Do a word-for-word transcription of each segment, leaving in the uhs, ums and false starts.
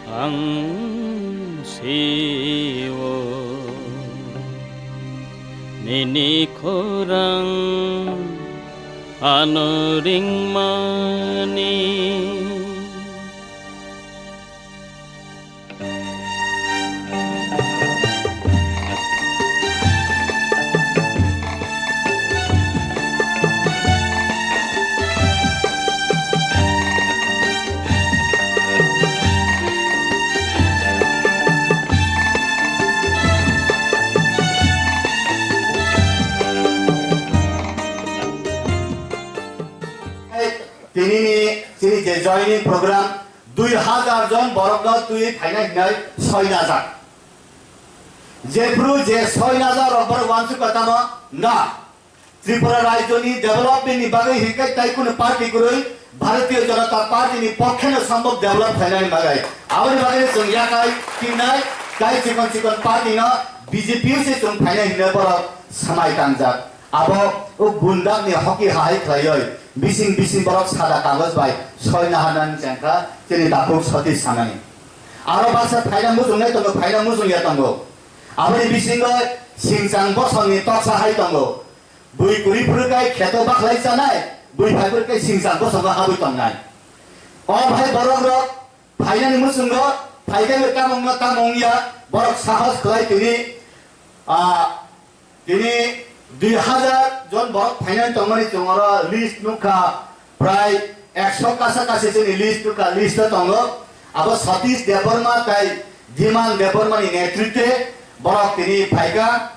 Ang sio nini khorang ano ringmani. Tinini chini je joining program, dui hazar jon borokno twi phaina hinwi soi najak. Jephru je soi najak rok borok wansuk ka tamo na. Tripura rajyoni development ni bagwi hinkhe tai kunu party kwrwi Bharatiya Janata Party ni pokheno sambok develop khlainani bagwi. Aboni bagwi chwng yakai tinai tai chikon chikon party no B J P se chwng phaina hinwi borok samai tangjak. Abo o gundakni hoki hai khlaioi bising bising borok sada kagoj bai soi naharnani chengkha chini daphuk Satish sanani. Aro baksa phaina muchungnai tongo, phaina muchungya tongo. Aboni bisingo singchang bosongni toksa hai tongo. Bui kwrwi phuru kai kheto bakhlai chanai, bui phai phuru kai singchang bosongo habwi tongnai. O bhai borok rok phainani muchungo phaikai tamungno tamung ya, borok sahos khlai tini, ah, tini dui hazar jon borok phainani tongmani chwng oro list nukha, prai ekso kasa kasi chini list nukha, list o tongo. Abo Satish Debbarma tai Dhiman Debbarma ni netritwe borok tini phaika.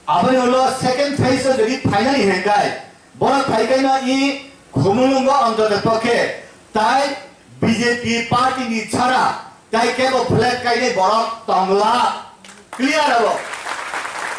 Aboni ulo second phase o jodi phainani hinkai, borok phaikaino i Khumulwngo ontotopokhe tai B J P party ni chara tai kebo flag kainai borok tongla. Clear abo.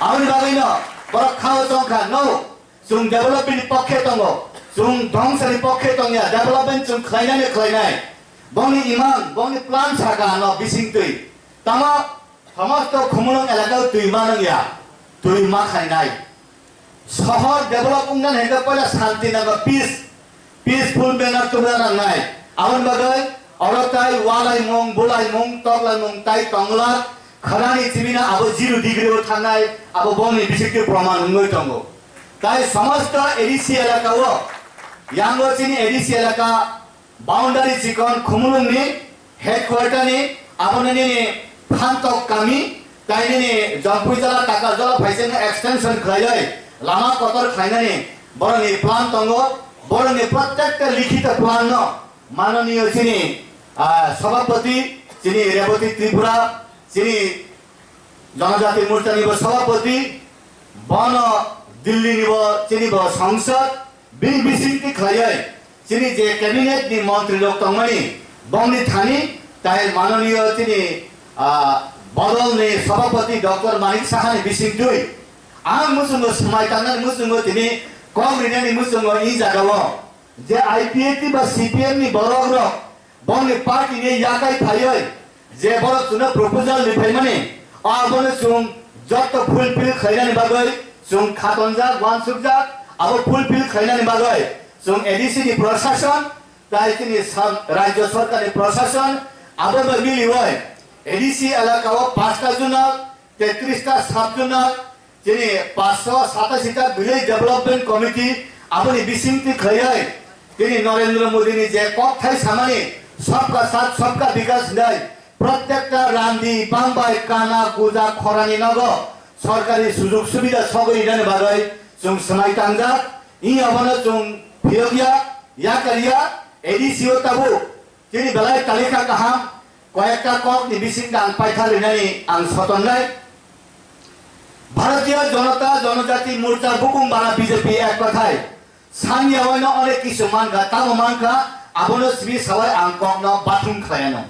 Aboni bagwino borok khao tongkha, no, chwng development ni pokhe tongo, chwng dhongsa ni pokhe tongya, development chwng khlainani khlainai. Bongni imang, bongni plan saka ano bisingtwi. Tamo Somosto Khumulwng elakao twi ma nangya, twi ma khainai. Sohor develop wngna hingkhe poila santi nango, peace, peaceful manner tubuna nangnai. Aboni bagwi oro tai walaimung, bulaimung, toklaimung tai tongla, khorani chibina abo zero degree o thangnai, abo bongni bisingtwi proman wngwi tongo. Tai somosto A D C elakao, yango chini A D C elaka, Boundary chikon Khumulwngni headquarter ni, abono nini Phantok kami, tai nini Jampuijala Takarjala phaisingno extension khlaiwi lama kotor khlainani borokni plan tongo. Borokni prottekta likhito plan no mananiyo chini, ah, sabhapati, chini Rebati Tripura, chini Janajati Morcha ni bo sabhapati, bono Delhi ni bo chini bo sangsad, bini bisingtwi khlaiwi chini je cabinet ni montri rok tongmani, bongni thani tai mananiyo chini, ah, bodol ni sabhapati Doctor Manik Saha ni bisingtwi ang muchungo swmai tangnani muchungo tini kok rinani muchungo i jagao je I P F T ba C P M ni borok rok bongni party ni yakai phaiwi je borok chwngno proposal ri phaimani, abono chwng jotto fulfill khlainani bagwi chwng khatonjak, uansukjak, abo fulfill khlainani bagwi chwng A D C ni prosason, tai chini sam-, rajyo sorkar ni prosason, abono miliwi A D C elaka o pasta zonal, tetris ta sub zonal, chini paanch sho satashi ta village development committee, aboni bisingtwi khlaiwi chini Narendra Modi ni je kokthai samani Sabka Saath Sabka Vikas hinwi prottekta randi, bangbai, kana, guja, khorani nogo sorkari sujug subida sogwi rinani bagwi chwng swmai tangjak. Ing abono chwng phiyokya, yakarya, A D C o tabuk chini belai talika kaham, koyekta kok ni bising ang paithar rinani ang sotonnai. Bharatiya Janata Janajati Morcha bukung bara B J P ek kothai sanya waino onek kisu mankha, tamo mankha, abono simi sawai ang kokno bathum khlaiyano.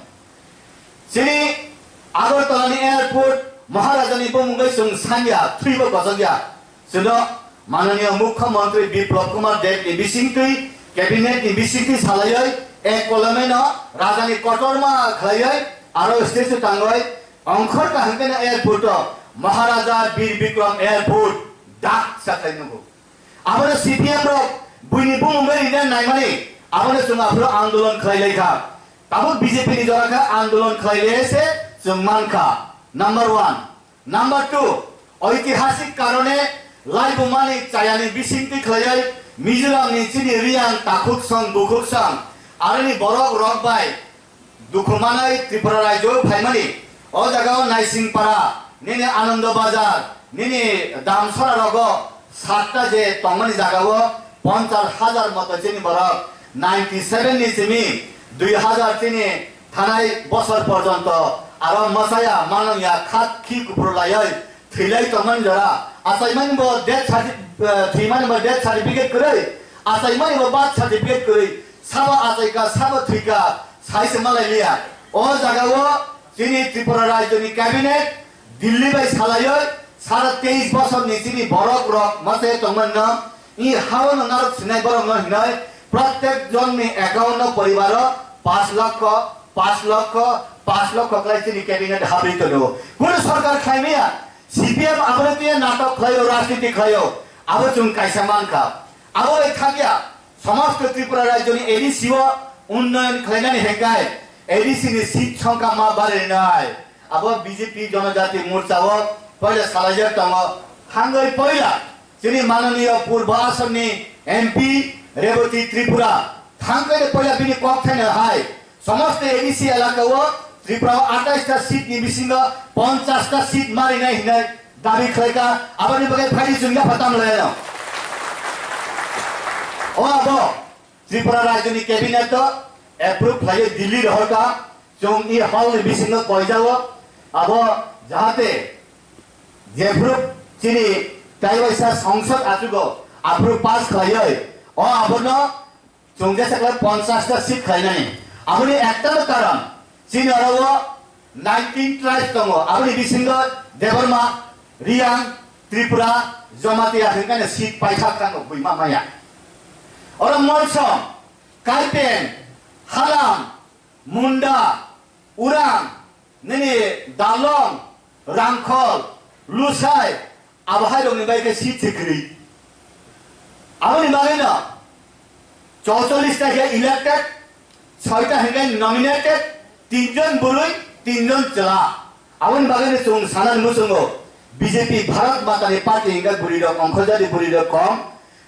Chini Agartala ni airport Maharaja ni bumungwi chwng sanya thwibo gojokya. Chwngno Mananiya Mukhyamantri Biplab Kumar Deb ni bisingtwi, cabinet ni bisingtwi salaiwi, ek kolomeno rajani kotorma khlaiwi, aro statue tangwi, ongkhor kaham kheno airport o Maharaja Bir Bikram Airport dak sa khlai nungo. Abono C P M rok buini bumungwi rina naimani, abono chwng aphuru andolon khlai lai kha. Tabuk B J P ni jora khe andolon khlai le se chwng man kha. Number one. Number two, oitihasik karone laibumani chayani bisingtwi khlaiwi Mizoramni chini Riyang takhuksong bukhuksong aroni borok rok bai dukhu manai Tripura rajyo phaimani. O jagao Naisingpara, nini Anando Bazar, nini Damsora rogo satta je tongmani jagao ponchas hajar moto chini borok ninety seven ni simi dui hajar chini thanai bosor porjonto aro mwsaya manwngya khat khi kuphur laiwi thwilai tongmani jora. Achaimani bo death certi-, eh, thwimani bo death certificate kwrwi, achaimani bo birth certificate kwrwi, sabo achaika, sabo thwika, sai se malai liya. O jagao chini Tripura rajyoni cabinet Delhi bai salaiwi sara teis bosorni chini borok rok mwsai tongmani no I hao no narok sinai borok no hinoi, prottek jonni account no poribaro pash lokho, pash lokho, pash lokho khlai chini cabinet habri tono. Kunu sarkar khlai maya, C P M abono tiya natok khlaio, rajniti khlaio, abo chwng kaisa mankha. Abo bai thakya, somosto Tripura rajyoni A D C o unnoyon khlainani hengkai, A D C ni seat songkha ma barinai. Abo B J P Jonojati Morcha o poila salaijak tongo, hangoi poila. Chini mananiya Purba Assam ni M P Rebati Tripura thangkhe de poila bini kok thaino hai somosto A D C elaka o Tripura o atais ta seat ni bisingo ponchas ta seat marinai hinai dabi khlaika, aboni bagwi phaidi chwngya phatam laino. O abo Tripura rajyoni cabinet o approve khlaiwi Delhi rohorka, chwng i hall ni bisingo koijao, abo jahate jephru chini taiwaisa songsod achugo aphru pass khlaiwi, o abono chwng jesa khlai ponchas ta seat khlainani. Aboni ekta karon, chini oro o nineteen tribes tongo, aboni bisingo Debbarma, Riyang, Tripura, Jamatia hwnkhe seat paithak tongo, buima maya. Oro Molsom, Kaipeng, Halam, Munda, Urang, nini Dalong, Rangkhol, Lusai, abo hai rokni bai khe seat se kwrwi. Aboni bagwi no chorchollis ta khe elected, soita hwnkhe nominated, tinjon bwrwi, tinjon chwla. Aboni bagwi no chwng sanani muchungo B J P Bharat Mata ni party hwnkhe bwrwi rok ongkhorjadi bwrwi rok kom,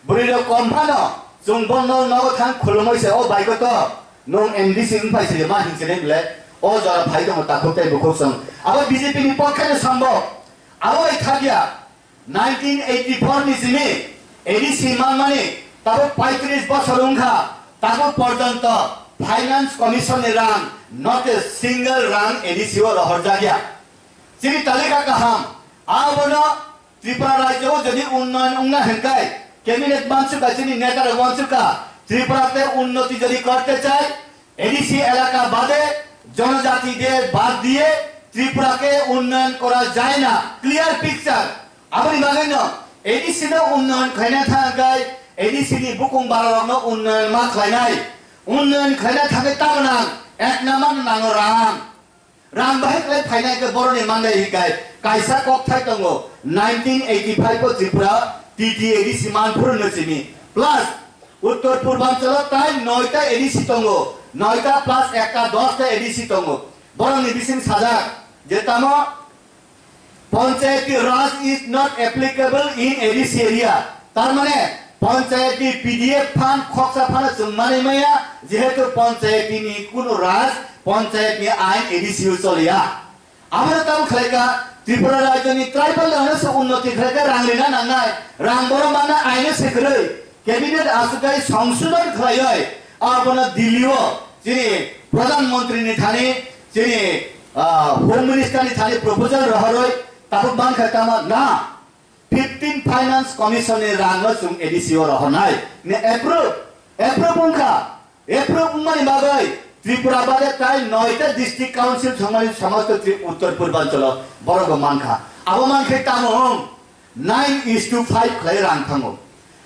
Bwrwi rok kom phano, chwng bono nogo thang khulumwi se, "O bai koto, nwng M D C wng phai se ma hinse de bwle, o jora phai tongo takhuk tei bukhuk chwng." Abo B J P ni pokhe no sambo, abo bai thakya, nineteen eighty four ni simi A D C manmani tabuk paitris bosor wngkha, tabuk porjonto Finance Commission ni rang, not a single rang A D C o rohorjakya. Chini talika kaham, abono Tripura rajyo o jodi unnoyon wngna hwnkhe, cabinet mansukha chini neta rok wansukha, Tripura te unnoti jodi korte chai, A D C elaka bade, jonojati de bad diye, Tripura ke unnoyon kora jai na, clear picture. Aboni bagwi no A D C no unnoyon khlaina thangkhe, A D C ni bukung bara rok no unnoyon ma khlainai, unnoyon khlaina thangkhe tabona ek number no nango rang. Rang bahai khlai phainai khe boroni manlai hikai kaisa kokthai tongo, nineteen eighty five o Tripura T T A D C manphuru no simi. Plus, Uttor Purbanchalo tai noita A D C tongo, noita plus ekta dosta A D C tongo. Borokni bising sajak je tamo Panchayati Raj is not applicable in A D C area. Tar mane Panchayati P D F phan khoksa phano chwng manwi maya, jehetu Panchayati ni kunu Raj, Panchayat ni ain A D C o choliya. Abono tamo khlaika Tripura rajyo ni tribal rok no se unnoti khlaika rang rina nangnai, rang borok manna ain o se kwrwi. Cabinet achukai songsodon khlaiwi abono Delhi o chini Pradhan Mantri ni thani, chini, ah, Home Minister ni thani proposal rohorwi tabuk mankha tamo na fifteen Finance Commission ni rang no chwng A D C o rohornai ni approve, approve wngkha, approve wngmani bagwi Tripura bade tai noita district council thangmani somosto Tri-, Uttor Purbanchalo borok bo mankha. Abo mankhe tamo wng nine is to five khlai rang thango.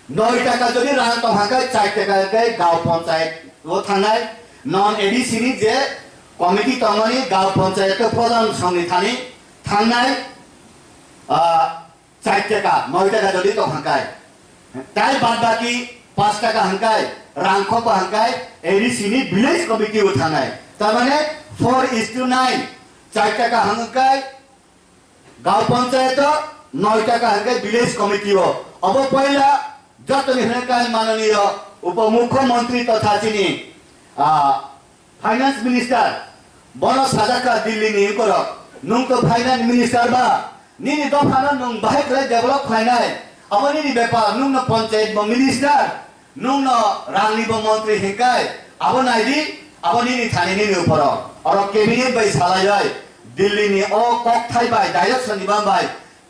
Noi taka jodi rang tong hangkai char taka khe gaon panchayat o thangnai, non A D C ni je committee tongmani gaon panchayat o pradhan songni thani thangnai, ah, char taka, noi taka jodi tong hangkai. Tai bad baki pas taka hangkai, rang khokba hangkai, A D C ni village committee o thangnai. Tamane four is to nine, char ta kaham hwnkhe gaon panchayat o, noi ta kaham hwnkhe village committee o. Obo poila jotoni hwnkhe mananiyo upomukhyamantri totha chini, ah, Finance Minister, bono sajak kha Delhi ni borok, nwng to Finance Minister ba, nini dopha no nwng bahai khlai develop khlainai, abo nini bepar, nwng no panchayat bo minister, nwng no rang ni bo montri hinkai, abo nai di, abo nini thani nini uphoro, oro cabinet bai salai oi, Delhi ni o kokthai bai direction ni bam bai,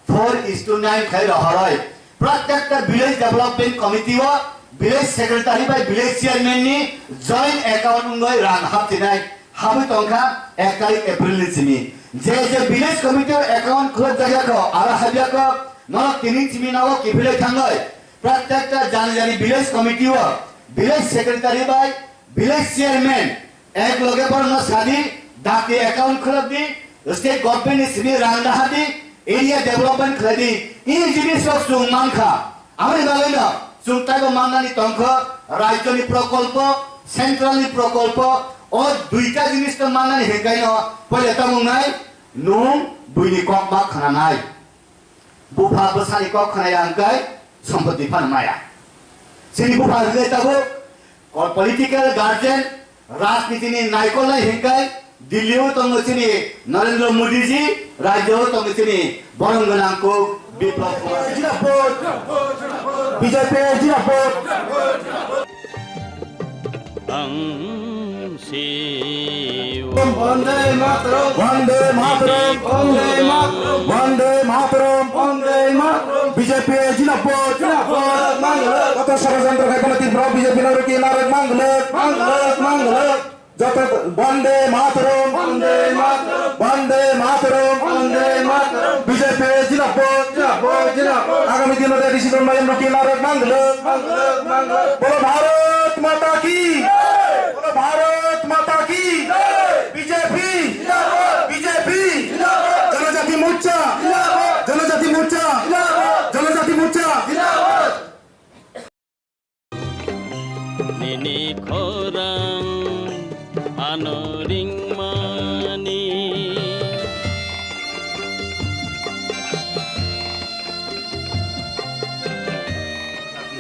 four is to nine khai rohoroi. Protekta village development committee o village secretary bai village chairman ni joint account wngoi rang haptinai habwi tongkha ek tarik April ni simi. Je je village committee o account khulok jakya kho, aro habya kho, norok tini simi nogo kiphilwi thangoi. Protekta jani jani village committee o village secretary bai village chairman ek loge borokno sadi, dakti account khulok di, state government ni simi rang daha di, area development khlai di, ini jinis rok chwng mankha. Aboni bagwi no chwng taibo mannani tongkho, rajyoni prokolpo, centralni prokolpo, o duita jinis no mannani hinkaino poila tamo wngnai, nwng buini kok ma khwnanai. Bupha bwsani kok khwnaya hwnkhe sompoti phano maya. Chini bupha hwnkhe tabuk ko-, political guardian, rajniti ni naikolnai hwnkhe Delhi o tongo chini Narendra Modi ji, rajyo o tongo chini borom gwnang kuk Biplab Kumar. Jinapur! B J P jinapur! Ang si Vande Mataram! Vande Mataram! Vande Mataram! Vande Mataram! Vande Mataram! B J P jinapur! Jinapur! Manglak! Koto sorojontro khai phano Tripura B J P no rwkhi narwk manglak! Manglak! Manglak! Joto Vande Mataram! Vande Mataram! Vande Mataram! Vande Mataram! B J P jinapur! Jinapur! Jinapur! Agami dino de decision mayam rwkhi narwk manglak! Manglak! Manglak! Bolo Bharat Mata ki! Jai! Bolo Bharat Mata ki! Jai! B J P! Zindabad! B J P! Zindabad! Janajati Morcha! Zindabad! Janajati Morcha! Zindabad! Janajati Morcha! Zindabad! Nini khorang ano ringmani.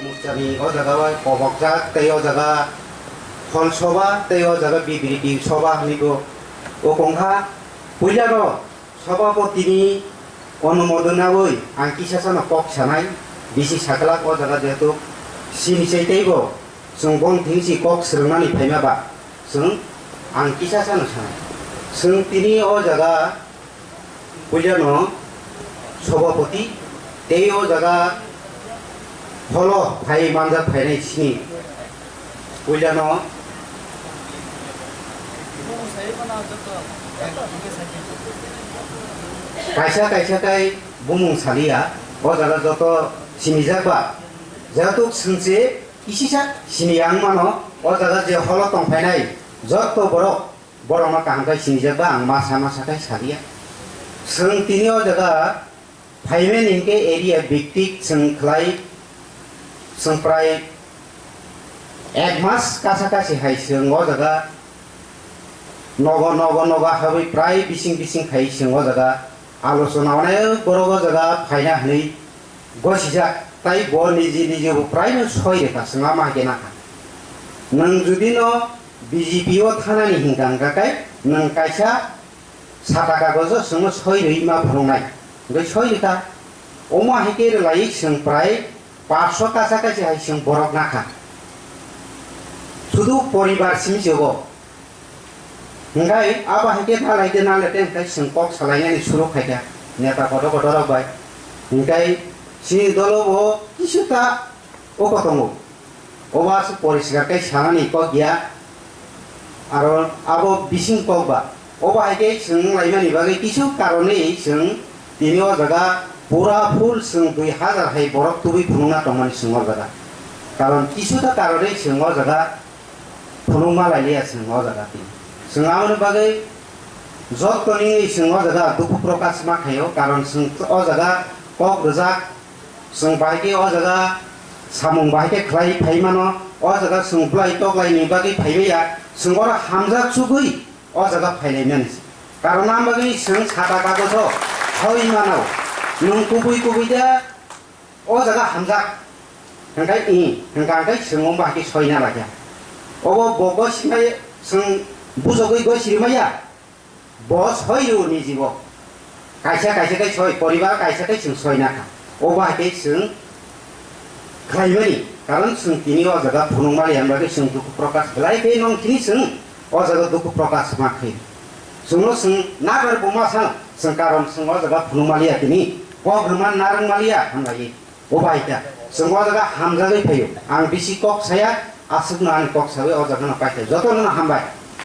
Morchani o jaga bai kobokjak tei o jaga hol soba tei o jaga bibiri soba hinwi bo o kongkha puilano. Sabhapati ni onumodon nawi ang kisa sano kok sanai, bisi saklak o jaga jehetu sini sai teibo chwng bong thing si kok swrwngmani phaima ba chwng ang kisa sano sanai. Chwng tini o jaga puilano sabhapati tei o jaga Holo phai manjak phainai sini puilano kaisa kaisa kai bumung saliya, o jaga joto sinijak ba, jehetu swngse kisisa siniya wng mano, o jaga je holo tong phainai joto borok, borokno kaham kai sinijak ba ang masa masa kai saliya. Swng tini o jaga Phaimani hinkhe area biktik chwng khlai, chwng prai ek mas kasa kasi hai chwng o jaga nogo, nogo, nogo habwi prai bising, bising khai chwng o jaga alochona onek borok o jaga phaina hwnwi gosijak, tai bo niji, niji bo praino soi rwkha, chwng ama hai khe nakha. Nwng judi no B J P o thanani hinkha, hinkha khe nwng kaisa Sata kagojo chwngno soi rwi ma phunuknai. Hwnkhe soi rwkha. Omo hai khe rwlaiwi chwng prai paanch sho kacha kachi hai chwng borok nakha. Sudu poribar simi se obo. Hwnkhe abo hai khe nalai de nalai de hwnkhe chwng kok salainani suru khaikha. Neta kotor kotor rok bai. Hwnkhe chini dolo bo kisa ta Obo tongo. Obo aswk poriskar khe sanani kok ya. Aro abo bising kok ba. Obo hai khe chwng wnglaimani bagwi kisu karonwi chwng tini o jaga pura full chwng dui hazar hai borok tubui phunukna tongmani chwng o jaga. Karon kisu ta karonwi chwng o jaga phunukma lailiya chwng o jaga tini. Chwng aboni bagwi jottoni chwng o jaga dukhu prokash ma khaio, karon chwng o jaga kok rwjak. Chwng bahai khe o jaga samung bahai khe khlai phai mano, o jaga chwng bwlai toklai ni bagwi phai maya, chwng oro hamjak chugwi O jaga phailaimani se. Karon ang bagwi chwng sata kagojo soi mano. Nwng kubui kubui de o jaga hamjak. Hwnkhe i, hwnkha hwnkhe chwng wng bahai khe soina laikha. Obo bo goi simai chwng bujogwi goi sirimaya. Bo soi rw ni jibo. Kaisa kaisa khe soi, poribar kaisa khe chwng soina kha. Obo hai khe chwng khlaimani, karon chwng tini o jaga phunukmani hwnba khe chwng dukhu prokash belai khe nong tini chwng o jaga dukhu prokash ma khe. Chwngno chwng nagar buma san chwng karon chwng o jaga phunukmaliya tini kok rwma narwkmaliya hwnlaiwi. Obo hai khe chwng o jaga hamjagwi phaio. Ang bisi kok saya, aswkno ani kok sawi o jaga no paikha. Jotono hambai.